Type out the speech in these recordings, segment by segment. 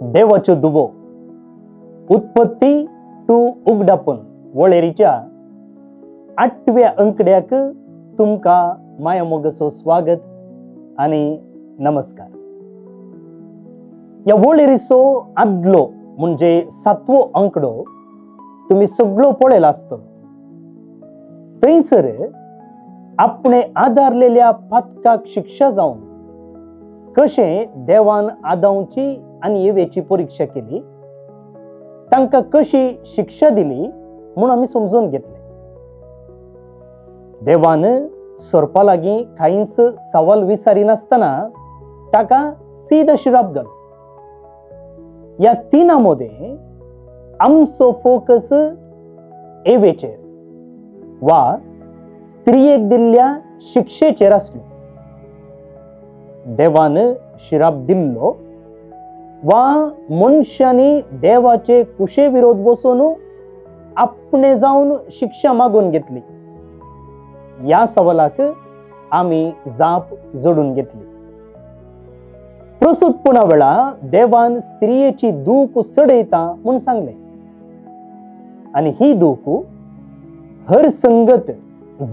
देवाच्यो दुबो उत्पत्ती टू उगडापन वळेरीच्या आठव्या अंकड्याक तुमकां मायामोगाचो स्वागत आनी नमस्कार। ह्या वळेरीचो आदलो म्हणजे सातवो अंकडो तुमी सगळो पळयला आसतलो। थंयसर आपणे आदारलेल्या पातकाक शिक्षा जावन कशें देवान आदावची आनी येवेची परिक्षा केली, तांकां कशी शिक्षा दिली म्हूण आमी समजून घेतले। देवान सोरपा लागीं कांयच सवाल विचारिनासतना ताका सीधा शिराप घालो। ह्या तिना मदें आमचो फोकस एवेचेर वा स्त्रियेक दिल्ल्या शिक्षेचेर आसलो। देवान शिराप दिल्लो वा मनशांनी देवाचे कुशे विरोध बसून आपणे जावन शिक्षा मागून घेतली, ह्या सवालाक आमी जाप जोडून घेतली। प्रसूतपणा वेळा देवान स्त्रियेची दूख चडयता म्हूण सांगलें आनी ही दूख हर संगत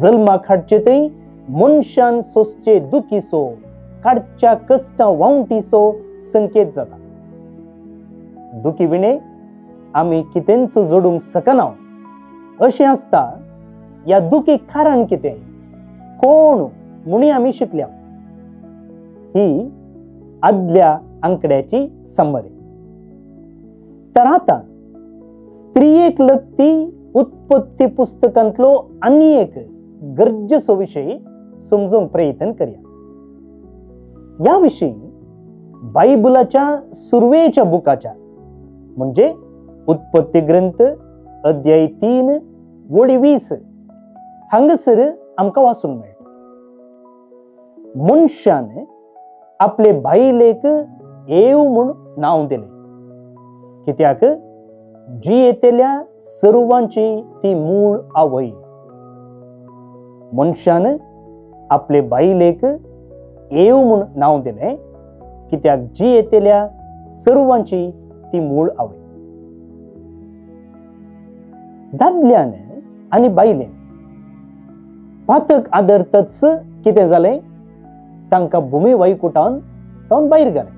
जल्माक हाडचे थंय मनशान सोंसचे दुखीचो, काडच्या कश्टां वावटीचो संकेत जाता। दुखी विणे आमी कितेंच जोडूंक शकना अशें आसता। ह्या दुखीक कारण कितें, कोण म्हूण आमी शिकल्या। ही आदल्या आंकड्याची समरी। तर आतां स्त्रियेक लगती उत्पत्ती पुस्तकांतलो आनी एक गरजेचो विशय समजूंक प्रयत्न करया। ह्या विशीं बायबलाच्या सुरवेच्या बुकाच्या म्हणजे उत्पत्ती ग्रंथ अध्याय 3 वळी 20 हांगासर आमकां वाचूंक मेळटा। मनशान आपले बायलेक एव म्हूण नांव दिलें, कित्याक जियेतल्या सर्वांची ती मूळ आवय। मनशान आपले बायलेक एव म्हूण नांव दिलें, कित्याक जियेतल्या सर्वांची ती मूळ आवय। दादल्यान आनी बायलेन पातक आदरतच कितें जालें, तांकां भूमी वैकुटान तावन भायर घालें।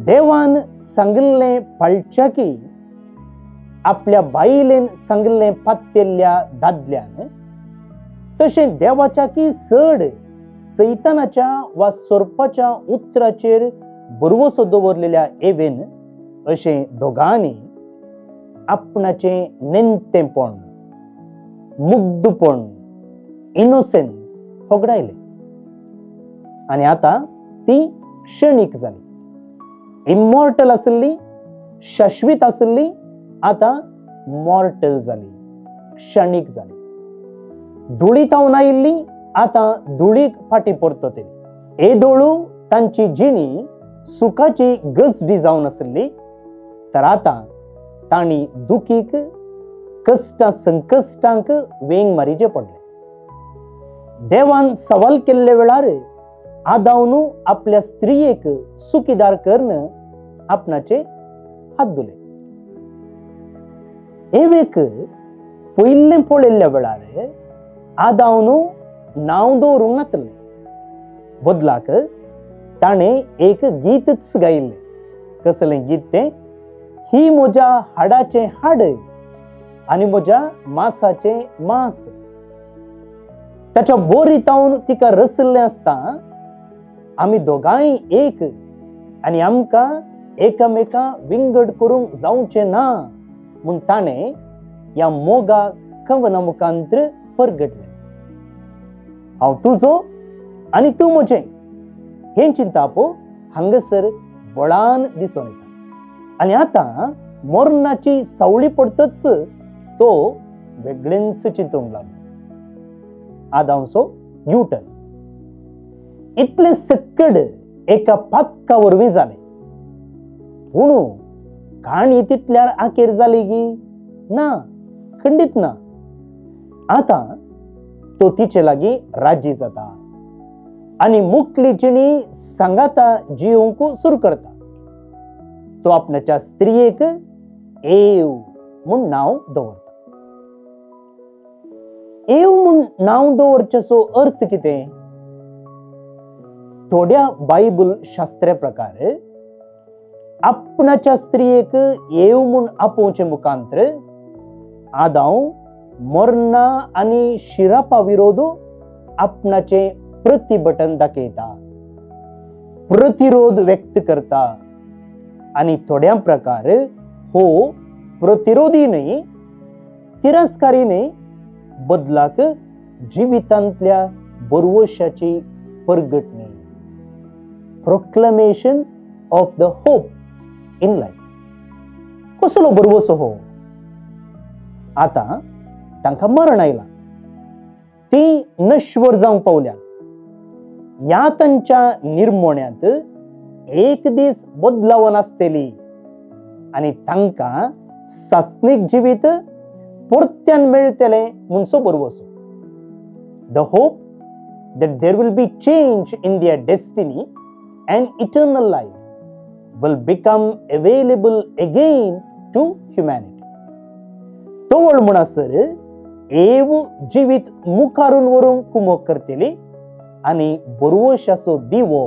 देवान सांगिल्लें पाळच्या की आपल्या बायलेन सांगिल्लें पात्तेल्ल्या दादल्यान तशें देवाच्या की चड सैतानाच्या वा सोरपाच्या उतराचेर भरवसो दवरलेल्या एवेन अशें दोगांनी आपणाचें नेणतेंपण, मुग्धपण, इनोसेन्स होगडायलें आनी आतां ती क्षणीक जाली। इमॉर्टल आशिल्ली, शाश्वीत आशिल्ली, आतां मॉर्टल जाली, क्षणीक जाली। धुळी तावन आयिल्ली आतां धुळीक फाटीं परततली। येदोळू तांची जिणी सुखाची गजडी जावन आशिल्ली, तर आतां तांणी दुखीक, कश्टां संकश्टांक वेंग मारीचे पडले। देवान सवाल केल्ले वेळार आदावन आपल्या स्त्रियेक सुखीदार करून आपणाचे हात धुले। एवेक पयिल्लें पळयल्ल्या वेळार आदावन नांव दवरूंक नातलें, बदलाक ताणें एक गीतच गायिल्लें। कसलें गीत तें? ही म्हज्या हाडाचें हाड आनी म्हज्या मासाचें मास। ताच्या बोरी तावन तिका रसिल्लें आसता आमी दोगांय एक आनी आमकां एकामेका विंगड करूंक जावचें ना म्हूण ताणें ह्या मोगा कवना मुखांतर परगटलें। हांव तुजो आनी तूं म्हजें हें चिंताप हांगासर बळान दिसून येता आनी आतां मरणाची सावळी पडतच तो वेगळेंच चिंतूंक लागलो। आदामचो न्यूटन इतलें सक्कड एका पातका वरवीं जालें, पूण काणी तितल्यार आखेर जाली गी ना, खंडीत ना। आतां तो तिचे लागीं राजी जाता आनी मुकली जिणी सांगाता जिवंक सुरू करता। तो आपणाच्या स्त्रियेक एव म्हूण नांव दवरता. एव म्हूण नांव दवरचेचो अर्थ कितें? थोड्या बायबल शास्त्रा प्रकार आपणाच्या स्त्रियेक एव म्हूण आपोवचे मुखांतर आदांव मरणा आनी शिरापा विरोध आपणाचे प्रतिबटन दाखयता, प्रतिरोध व्यक्त करता. आनी थोड्या प्रकार हो प्रतिरोधी न्हय, तिरस्कारी न्हय, बदलाक जिवितांतल्या बरवशाची परगटणी, Proclamation of the hope in life. कसलो बरवसो हो? आतां तांकां मरण आयलां, ती नश्वर जावंक पावल्या. ह्या तांच्या निर्मोण्यांत एक दीस बदलावन आसतली आनी तांकां सासणीक जिवीत परत्यान मेळटलें म्हणचो बरवसो. The hope that there will be change in their destiny and eternal life will become available again to humanity. तवळ म्हणसर एव जिवीत मुखारून व्हरूंक कुमक करतली आनी बरवशाचो दिवो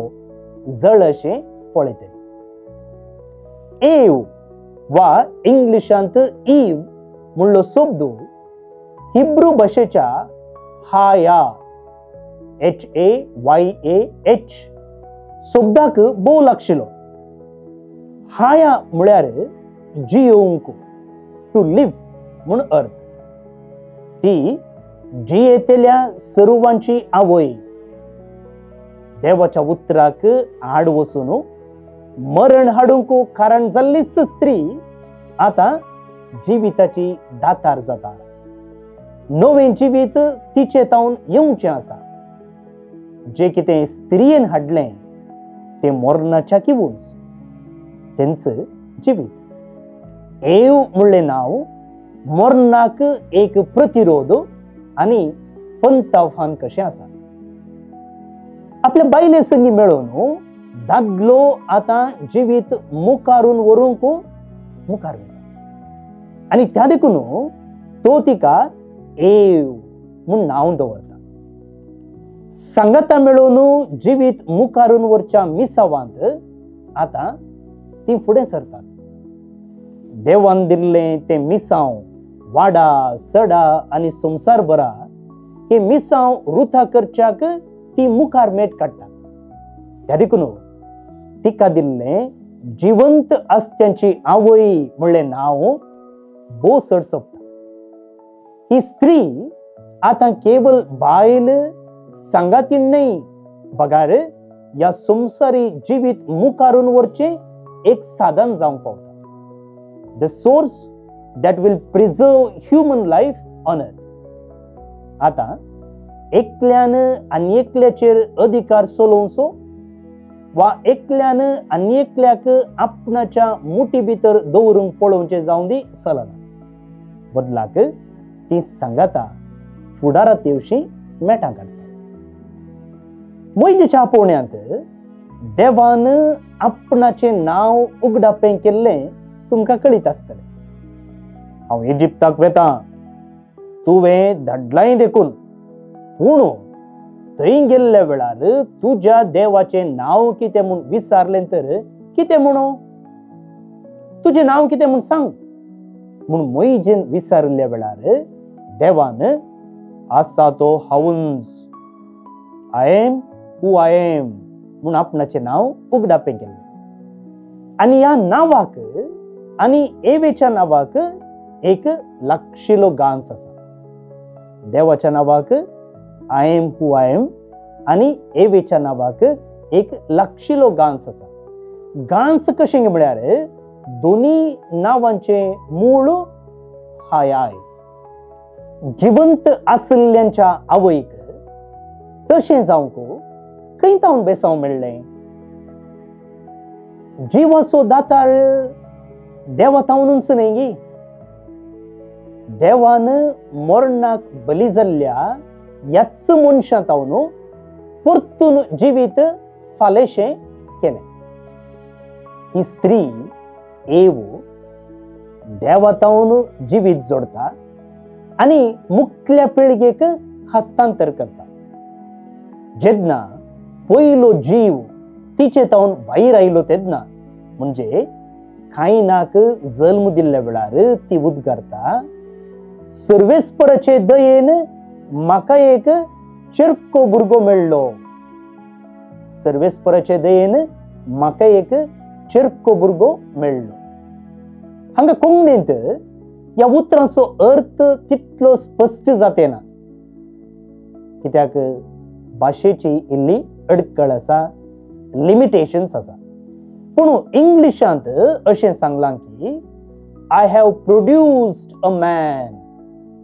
जळशें पळयतली. एव वा इंग्लिशांत ईव म्हणलो शब्द हिब्रू भाशेच्या हाया HAYAH शब्दाक भोव लागशिलो. हाया म्हळ्यार जियोवंक, टू लिव्ह म्हूण अर्थ. ती जियेतल्या सर्वांची आवय. देवाच्या उतराक आड वचून मरण हाडूंक कारण जाल्लीच स्त्री आतां जिविताची दातार जाता. नवें जिवीत तिचे तावन येवचें आसा. जे कितें स्त्रियेन हाडलें तें मरणाच्या किवूच तेंच जिवीत. एव म्हणलें नांव मरणाक एक प्रतिरोध आनी पंताफान कशें आसा. आपल्या बायले संगी मेळोवन दादलो आतां जिवीत मुखारून व्हरूंक मुखार वता आनी त्या देखून तो तिका एव म्हूण नांव दवरता. सांगाता मेळोवन जिवीत मुखारून व्हरच्या मिसावांत आतां ती फुडें सरतात. देवान दिल्लें तें मिसांव वाडा सडा आनी संवसार भरा हे मिसांव रुथा करच्याक ती मुखार मेट काडटात. त्या देखून तिका दिल्लें जिवंत आसच्यांची आवय म्हणलें नांव भोव चड सोबता. ही स्त्री आतां केवल बायल सांगातीन न्हय, बगार ह्या संवसारी जिवीत मुखारून व्हरचें एक साधन जावंक पावता. The source that will preserve human life on earth. आतां एकल्यान आनी एकल्याचेर अधिकार चलोवचो वा एकल्यान आनी एकल्याक आपणाच्या मुठी भितर दवरूंक पळोवचें जावं दी चलना. बदलाक ती सांगाता फुडारात येवशी मेटां काडटा. मोहिजेच्या आपोवण्यांत देवान आपणाचें नांव उगडापें केल्लें तुमकां कळीत आसतलें. हांव इजिप्ताक वेता, तुवें धाडलांय देखून, पूण थंय गेल्ल्या वेळार तुज्या देवाचें नांव कितें म्हूण विचारलें तर कितें म्हणू, तुजें नांव कितें म्हूण सांग म्हूण मोहिजेन विचारिल्ल्या वेळार देवान आसा तो हांवूच, I am who I am म्हूण आपणाचें नांव उगडापें केल्लें. आनी ह्या नांवाक आनी एवेच्या नांवाक एक लागशिलो गांच आसा. देवाच्या नांवाक I am who I am आनी एवेच्या नांवाक एक लागशिलो गांच आसा. गांच कशें म्हळ्यार दोनी नांवांचें मूळ हायाय. जिवंत आशिल्ल्यांच्या आवयक तशें जावंक खंय तावन बेसांव मेळ्ळें? जिवाचो दातार देवा तावनूच न्हय गी. देवान मरणाक बली जाल्ल्या ह्याच मनशां तावन परतून जिवीत फालेशें केलें. ही स्त्री एव देवातावन जिवीत जोडता आनी मुखल्या पिळगेक हस्तांतर करता. जेन्ना पयलो जीव तिचे तावन भायर आयलो तेन्ना म्हणजे कायनाक जल्म दिल्ल्या वेळार ती उद्गारता, सर्वेस्पराचे दयेन म्हाका एक चेरको भुरगो मेळ्ळो. सर्वेस्पराचे दयेन म्हाका एक चेरको भुरगो मेळ्ळो. हांगा कोंकणींत ह्या उतरांचो अर्थ तितलो स्पश्ट जाते ना, कित्याक भाशेची इल्ली अडकळ आसा, लिमिटेशन्स आसा. पूण इंग्लिशांत अशें सांगलां की I have produced a man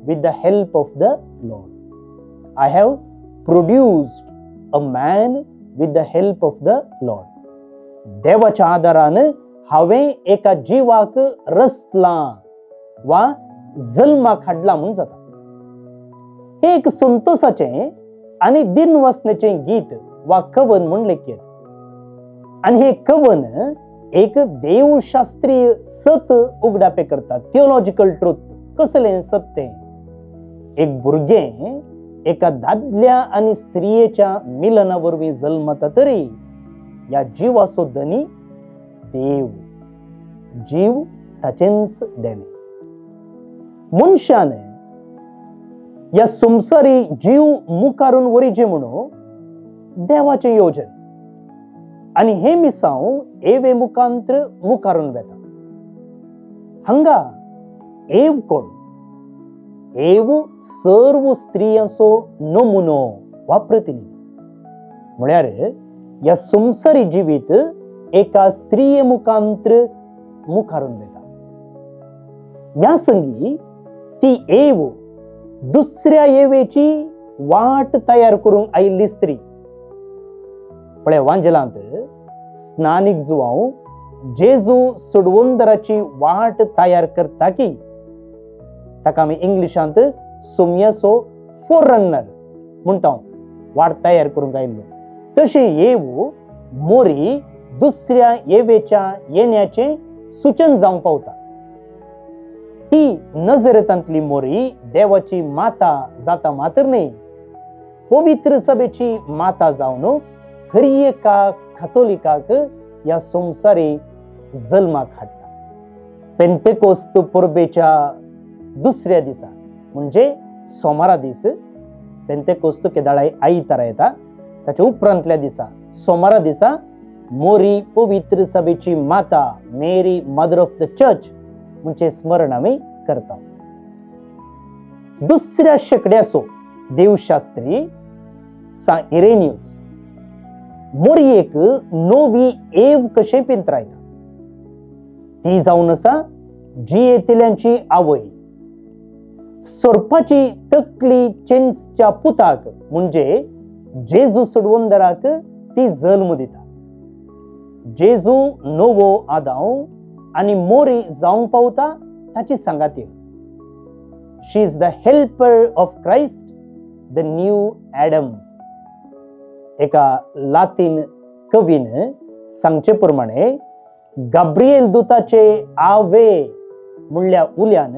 with the help of the Lord. I have produced a man with the help of the Lord. देवाच्या आदारान हांवें एका जिवाक रचलां वा जल्माक हाडला म्हूण जाता. हें एक संतोसाचें आनी दिनवासनेचें गीत वा कवन म्हूण लेखयत आनी हें कवन एक देवशास्त्रीय सत उगडापे करता, थियोलॉजिकल ट्रूथ. कसलें सत तें? एक भुरगें एका दादल्या आनी स्त्रियेच्या मिलना वरवीं जल्मता तरी ह्या जिवाचो धनी देव, जीव ताचेंच देणें. मनशान ह्या संवसारी जीव मुखारून वरीचे म्हणून देवाचें योजन आनी हें मिसांव एवे मुखांत्र मुखारून वेता. हांगा एव कोण? एव सर्व स्त्रियांचो नमुनो वा प्रतिनिधी, म्हळ्यार ह्या संवसारी जिवीत एका स्त्रिये मुखांत्र मुखारून वेता. ह्या संगी ती एव दुसऱ्या एवेची वाट तयार करूंक आयिल्ली स्त्री. पळय वांजेलांत स्नानीक जुवांव जेजू सोडवंदराची वाट तयार करता की ताका आमी इंग्लिशांत सोम्याचो फोररनर म्हणटा, वाट तयार करूंक आयिल्लो. तशें एव मोरी दुसऱ्या एवेच्या येण्याचें सूचन जावंक पावता. ही नजरेतांतली मोरी देवाची माता जाता मात्र न्हय, पवित्र सभेची माता जावन हर एका कथोलिकाक ह्या संवसारी जल्माक हाडटा. पेंतेकोस्त परबेच्या दुसऱ्या दिसा म्हणजे सोमारा दीस, पेंतेकोस्त केदाळाय आयतारा येता, ताच्या उपरांतल्या दिसा सोमारा दिसा मोरी पवित्र सभेची माता, Mary mother of the church म्हणजे स्मरण आमी करता. दुसऱ्या शेंकड्याचो देवशास्त्री सा इरेनियस मोरयेक नवी एव कशें पिंतरायता. ती जावन आसा जियेतल्यांची आवय, सोरपाची तकली चेन्सच्या पुताक म्हणजे जेजू सोडवंदराक ती जल्म दिता. जेजू नवो आदांव आनी मोरी जावंक पावता ताची सांगाती. She is the helper of Christ, the new Adam. एका लातीन कवीन सांगचे प्रमाणे गाब्रिएल दुताचे आवे म्हणल्या उल्यान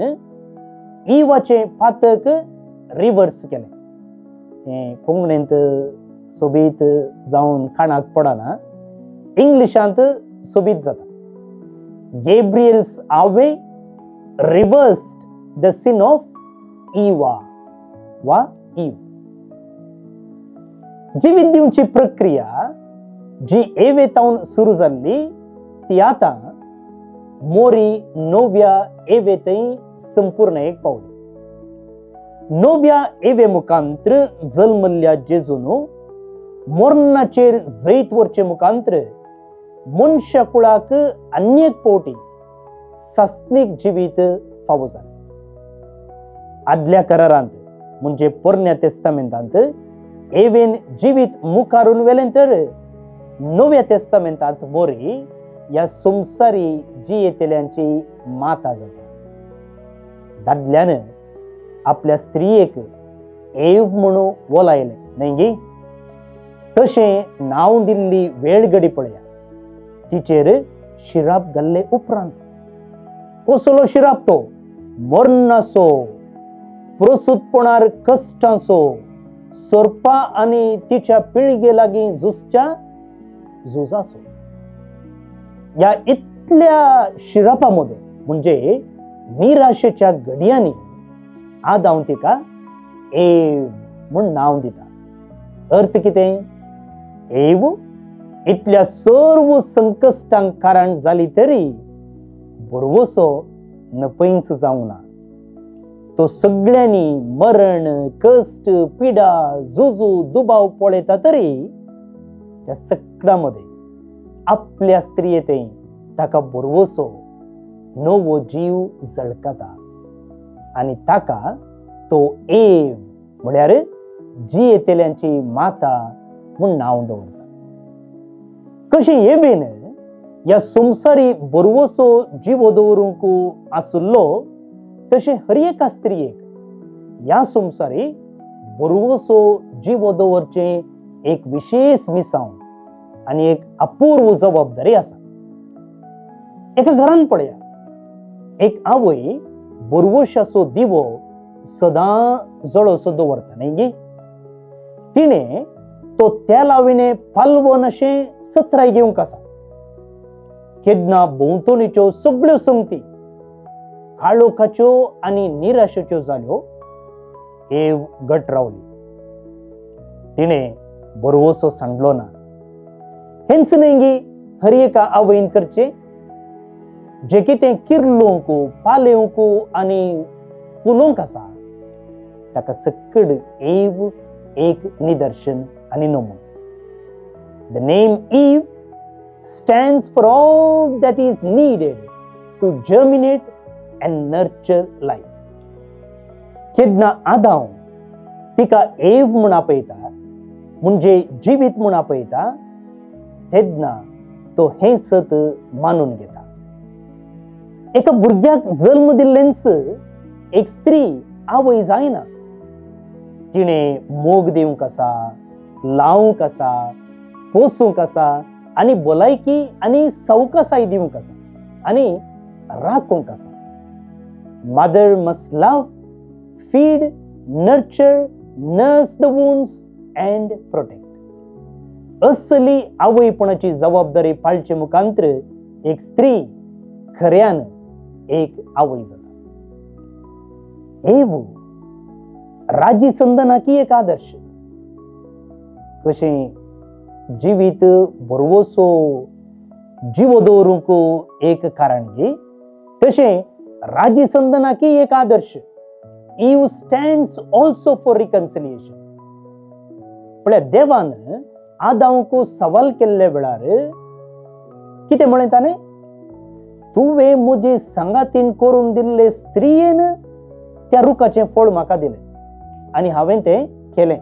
इवाचें पातक रिवर्स केलें. हें कोंकणींत सोबीत जावन कानाक पडना, इंग्लिशांत सोबीत जाता. Gabriel's Ave reversed the sin of Eva वा इव. जिवीत दिवची प्रक्रिया जी एवेतावन सुरू जाल्ली ती आतां मोरी नव्या एवेतय संपूर्ण एक पावली. नव्या एवे मुखांत्र जल्मल्ल्या जेजून मरणाचेर जैत वरचे मुखांत्र मनशा कुळाक अन्येक पवटी सासणीक जिवीत फावो जालें. आदल्या करारांत म्हणजे पोरण्या तेस्तामेंतांत एवेन जिवीत मुखारून वेलें तर नव्या तेस्तामेंतांत मोरी ह्या संवसारी जियेतल्यांची माता जाता. दादल्यान आपल्या स्त्रियेक एव म्हणून वोलायलें न्हय गी, तशें नांव दिल्ली वेळगडी पळया तिचेर शिराप घाल्ले उपरांत. कसलो शिराप तो? मरणाचो, प्रसूतपणार कश्टांचो, सोरपा आनी तिच्या पिळगे लागीं झुजच्या झुजाचो. ह्या इतल्या शिरापा मदें म्हणजे निराशेच्या घडयांनी आदांव तिका एव म्हूण नांव दिता. अर्थ कितें? एव इतल्या सर्व संकश्टांक कारण जाली तरी भरवसो नपयंच जावंक ना. तो सगळ्यांनी मरण, कश्ट, पिडा, झुजू, दुबाव पळयता तरी त्या सगळ्यां मदें आपल्या स्त्रियेते ताका भरवसो नवो जीव झळकता आनी ताका तो एव म्हळ्यार जियेतल्यांची माता म्हूण नांव दवरता. कशें एवेन ह्या संवसारी भरवसो जिवो दवरूंक आशिल्लो तशें हर एका स्त्रियेक ह्या संवसारी भरवसो जिवो दवरचें एक विशेष मिसांव आनी एक अपूर्व जबाबदारी आसा. एका घरान पळया, एक आवय भरवशाचो दिवो सदां जळोसो दवरता न्ही गे? तिणें तो तेला विणें पालवन अशें सत्राय घेवंक आसा. केन्ना भोंवतणीच्यो सगळ्यो संगती काळोखाच्यो आनी निराशेच्यो जाल्यो, एव घट रावली. तिणें भरवसो सांडलो ना. हेंच न्ही गी हर एका आवयन करचें? जें कितें किर्लोवंक, पालेवंक आनी फुलोवंक आसा ताका सकड एव एक निदर्शन आनी नमुनो. The name Eve stands for all that is needed to germinate and nurture life. केन्ना आदांव तिका एव म्हूण आपयता, म्हणजे जिवीत म्हूण आपयता, तेन्ना तो हें सत मानून घेता. एका भुरग्याक जल्म दिल्लेंच एक स्त्री आवय जायना. तिणें मोग दिवंक आसा, लावंक आसा, पोसूंक आसा आनी भलायकी आनी सवकासाय दिवंक आसा आनी राखूंक आसा. Mother must love, feed, nurture, nurse the wounds and protect. असली आवयपणाची जबाबदारी पाळचे मुखांतर एक स्त्री खऱ्यान एक आवय जाता. एव राजी संदनाकी एक आदर्श. कशें जिवीत भरवसो जिवो दवरूंक एक कारण गी, तशें राजी संदनाकी एक आदर्श. Eve stands also for reconciliation. म्हळ्यार देवान आदांवक सवाल केल्ले वेळार कितें म्हळें ताणें? तुवें म्हजे सांगातीन करून दिल्ले स्त्रियेन त्या रुखाचें फळ म्हाका दिलें आनी हांवें तें केलें.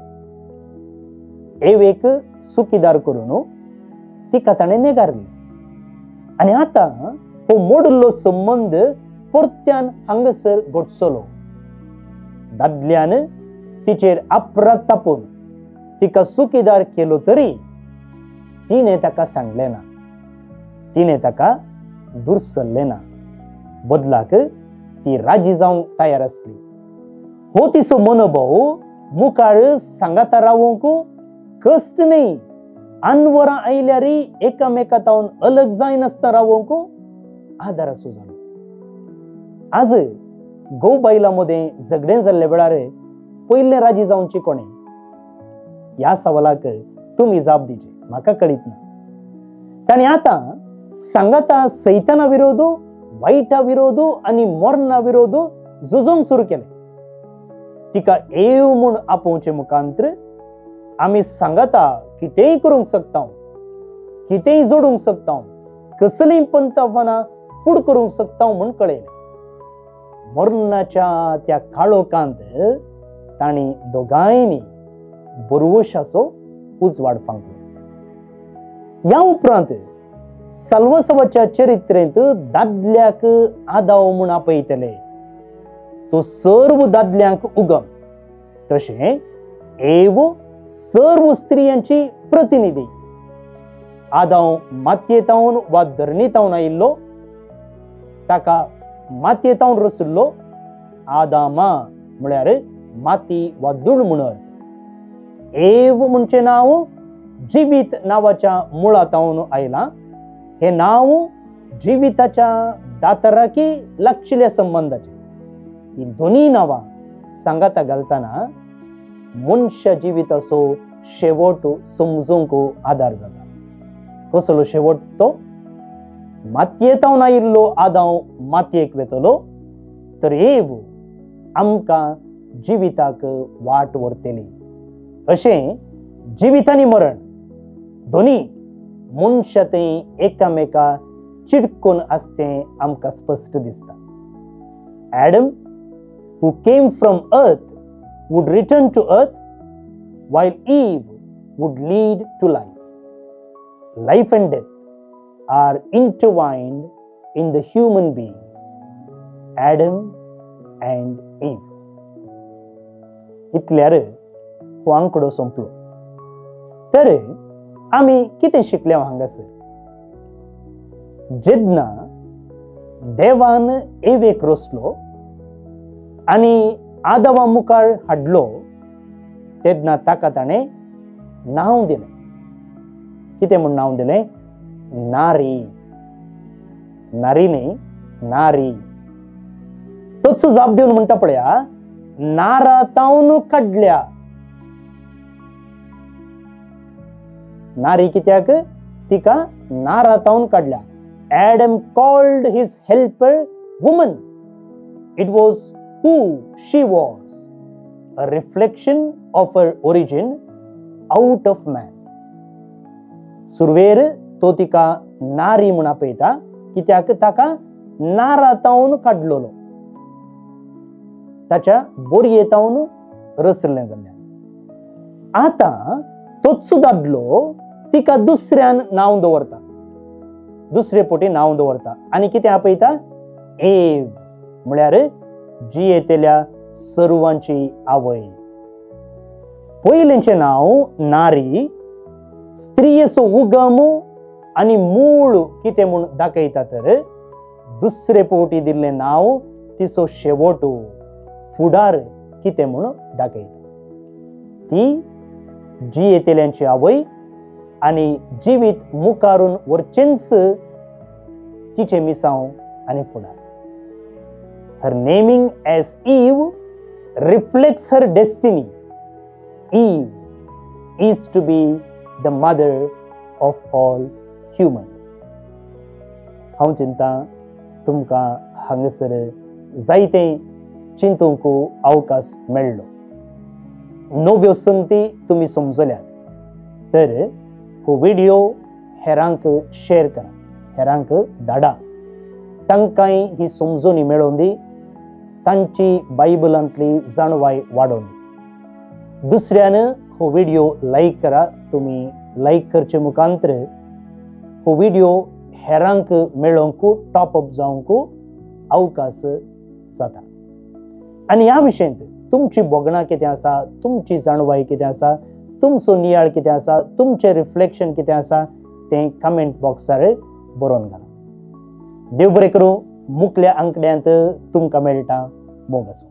एवेक सुखीदार करून तिका ताणें नेगारली आनी आतां हो मोडिल्लो संबंद परत्यान हांगासर घोटसलो. दादल्यान तिचेर अपराध तापून तिका सुखीदार केलो तरी तिणें ताका सांगलें ना, तिणें ताका दुरसल्लें ना. बदलाक ती राजी जावंक तयार आसली. हो तिचो मनोभाव मुखार सांगाता रावंक कश्ट न्ही, आनवरां आयल्यार एकामेका तावन अलग जायनासतना रावंक आदाराचो जालो. आज घोव बायलां मदें झगडें जाल्ले वेळार पयलें राजी जावची कोणें? ह्या सवालाक तुमी जाप दिवची, म्हाका कळीत ना. ताणें आतां सांगाता सैताना विरोध, वायटा विरोध आनी मरणा विरोध झुजोवंक सुरू केलें. तिका एव म्हूण आपोवचे मुखांतर आमी सांगाता कितेंय करूंक शकता, कितेंय जोडूंक शकता, कसलीय पंतफानां फूड करूंक शकता म्हूण कळयलें. मरणाच्या त्या काळोखांत तांणी दोगांयनी बरवशाचो उजवाड फांकलो. ह्या उपरांत साल्वासावाच्या चरित्रेंत दादल्याक आदाव म्हूण आपयतले, तो सर्व दादल्यांक उगम, तशें एव सर्व स्त्रियांची प्रतिनिधी. आदाव मातयेतावन वा धरणीतावन आयिल्लो, ताका मातयेतावन रशिल्लो. आदामा म्हळ्यार माती वा धूळ म्हूण अर्थ. एव म्हणचें नांव जिवीत नांवाच्या मुळातावन आयलां. हें नांव जिविताच्या दातराकी लागशिल्ल्या संबंदाचें. ही दोनूय नांवां सांगाता घालतना मनशा जिविताचो शेवट समजूंक आदार जाता. कसलो शेवट तो? मातयेतावन आयिल्लो आदांव मातयेक वेतलो, तर एव आमकां जिविताक वाट व्हरतली. अशें जिवीत आनी मरण दोनूय मनशा थंय एकामेका चिटकून आसचें आमकां स्पश्ट दिसता. Adam who came from earth would return to earth, while Eve would lead to life. Life and death are intertwined in the human beings, Adam and Eve. इतल्यार हो आंकडो सोंपलो. तर आमी कितें शिकले हांगासर? जेन्ना देवान एवेक रचलो आनी आदावा मुखार हाडलो तेन्ना ताका ताणें नांव दिलें. कितें म्हूण नांव दिलें? नारी. नारी न्ही, नारी. तोच जाप दिवन म्हणटा पळया, नारा तावन काडल्या. नारी कित्याक? तिका नारा तावन काडल्या. Adam called his helper woman. It was who she was, a reflection of her origin out of man. सुरवेर तो तिका नारी म्हूण आपयता कित्याक ताका नारा तावन काडलोलो, ताच्या बोरये तावन रचल्लें जाल्ल्यान. आतां तोच दादलो तिका दुसऱ्यान नांव दवरता, दुसरे पोटी नांव दवरता आनी कितें आपयता? एव म्हळ्यार जियेतल्या सर्वांची आवय. पयलेंचें नांव नारी, स्त्रियेचो उगम आनी मूळ कितें म्हूण दाखयता, तर दुसरे पोटी दिल्लें नांव तिचो शेवट फुडार कितें म्हूण दाखयता. ती जियेतल्यांची आवय आनी जिवीत मुखारून व्हरचेंच तिचें मिसांव आनी फुडार. Her naming as Eve reflects her destiny. Eve is to be the mother of all humans. हांव चिंता तुमकां हांगासर जायते चिंतूंक अवकाश मेळ्ळो. नव्यो संगती तुमी समजल्यात तर हो व्हिडिओ हेरांक शेअर करा, हेरांक धाडा, तांकांय ही समजणी मेळोवन दी, तांची बायबलांतली जाणवाय वाडोवन दी. दुसऱ्यान हो व्हिडिओ लायक करा. तुमी लायक करचे मुखांतर हो व्हिडिओ हेरांक मेळोवंक, टॉप अप जावंक अवकाश जाता. आनी ह्या विशयांत तुमची भोगणां कितें आसा, तुमची जाणवाय कितें आसा, तुमचो नियाळ कितें आसा, तुमचें रिफ्लेक्शन कितें आसा तें कमेंट बॉक्सार बरोवन घाला. देव बरें करूं. मुखल्या आंकड्यांत तुमकां मेळटा. मोग आसूं.